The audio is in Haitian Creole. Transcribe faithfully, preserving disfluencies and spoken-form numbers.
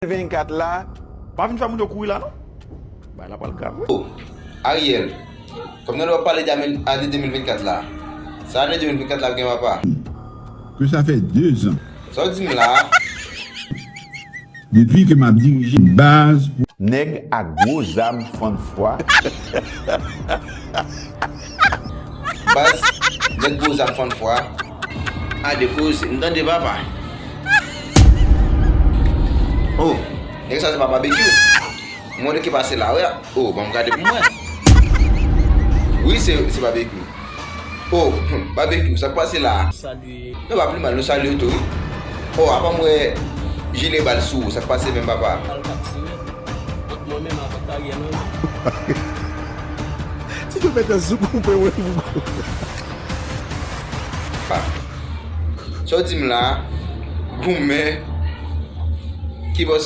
vennkat la. Pa vin fè moun yo kouri la non. Bagay la pral grav wi. Oh, Ariel, kòm nan w ap pale de ane de de mil vennkat la, sa ane de de mil vennkat la ap gen papa? Que ça fait deux ans. Sa w di m la a? Depuis que m ap dirije baz pou Nèg ak gwo zam fann fwa. Baz, nèg gwo zam fann fwa. A de koze, m tande papa. Oh, nèg sa se pa Babekyou. M wè ki pase la, wè. Oh, ban m gade pou mwen. Wi, se se Babekyou. Oh, Babekyou, sa k pase la a? Salye Nou pa pli mal, nou salye w tou wi. Oh, apa m wè jile bal sou ou, sa k pase menm papa? Al kap siyen ant mwen menm avèk Ariel menm. Si yo mete zouk ou pe wè pou Pa. Sa w di m la a? Goumen. Ki bò sa?